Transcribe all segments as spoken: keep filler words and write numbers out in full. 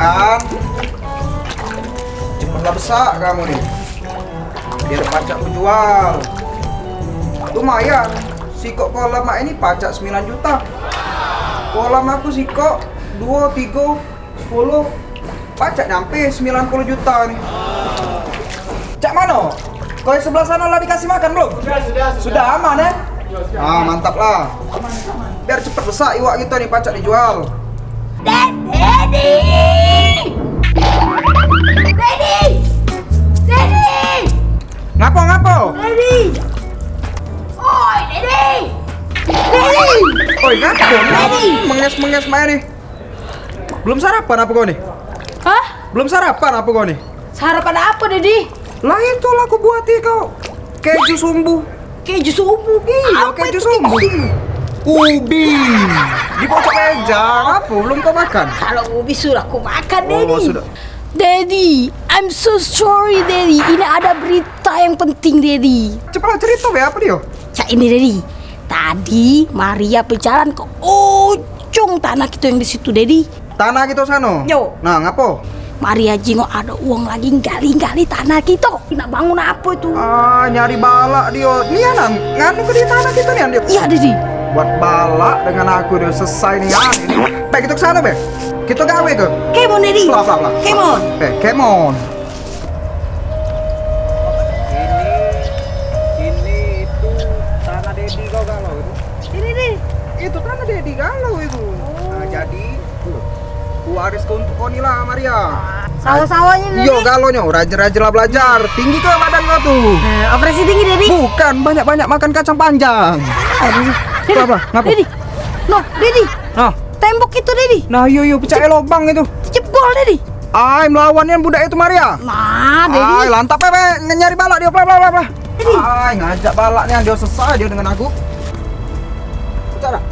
Kan? Cepatlah besak kamu ni. Biar pacak ku jual. Lumayan. Sikok kolam mak ini pacak sembilan juta. Kolam aku sikok duo, tigo, sepuluh. Pacak nyampe sembilan puluh juta ni. Cak mano? Kau yang sebelah sana lah dikasih makan belum? Sudah, sudah, sudah. Sudah aman, eh? Sudah, sudah. Ah, mantap lah. Biar cepet besak iwak kita ni, pacak dijual. Dad-, Daddy! Daddy! Daddy! Ngapo, ngapo? Daddy! Oi, Daddy! Daddy! Oi, ngapo? Daddy! Menges-menges main ni. Belum sarapan apa kau ni? Hah? Belum sarapan apa kau ni? Sarapan apa, Daddy? Lah, itulah aku buati kau. Keju sumbu. Keju sumbu? Iyo, apa keju itu sumbu? Keju sumbu? Ubi. Di pojok meja. Apa? Belum kau makan? Kalau ubi sudah aku makan, oh, Daddy. Sudah. Daddy, I'm so sorry, Daddy. Ini ada berita yang penting, Daddy. Cepatlah cerita, be. Apa dia? Cak ini, Daddy. Tadi Maria bejalan ke ujung tanah kita yang di situ, Daddy. Tanah kita sana? Yo. Nah, ngapo? Maria jingok ada uang lagi gali-gali tanah kita. Nak bangun apa itu? Ah, nyari balak dia. Nian, nganu ke di tanah kita nian dia? Iya, Daddy. Buat balak dengan aku dia selesai nian. Baik, kita ke sana, be. Kita gawe ke? Come on, Daddy. Pelan, pelan, pelan. Come on. Eh, come on. Ini, ini itu tanah Dedi kau galau itu. Ini nih. Itu tanah Dedi galau itu. Oh. Nah, jadi, tuh, ku waris ke untuk kau ni lah, Maria. Sawah-sawahnyo ni. Iyo, galonyo, rajin-rajin lah belajar. Tinggi ke badan kau tuh. Nah, operasi tinggi, Dedi. Bukan, banyak-banyak makan kacang panjang. Aduh. Dedi, apa? Ngapa? Dedi. Noh, Dedi. Nah. Tembok itu, Dedi. Nah, iyo, iyo, pecah lubang itu. Jebol, Dedi. Ai, melawan nian budak itu, Maria. Nah, Dedi. Ai, lantap, be, be, nyari balak dia, pelan, pelan, pelan, pelan. Dedi. Ai, ngajak balak nian dia, sesah dia dengan aku. Pecah dah.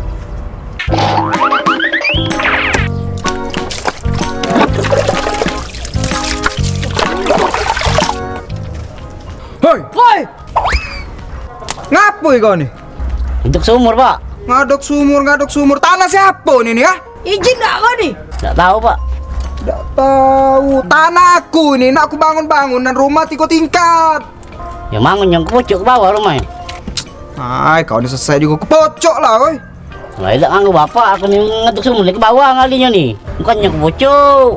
Hoi. Hoi. Ngapo kau ni? Ngaduk sumur, Pak. Ngaduk sumur, ngaduk sumur. Tanah siapo ni, ni, ah? Izin dak kau ni? Dak tahu, Pak. Dak tahu. Tanah aku ni, nak aku bangun bangunan rumah tigo tingkat. Ya, bangun yang ke pucuk ke bawah rumah. Ai, kau ni selesai juga ke pucuk lah, oi. Lah, dak nganggu bapak, aku ni ngetuk sumur ke bawah ngalinyo ni. Bukannyo ke pucuk.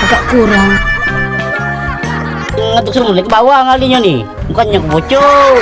Agak kurang. Ngetuk sumur ke bawah ngalinyo ni. Bukannyo ke pucuk.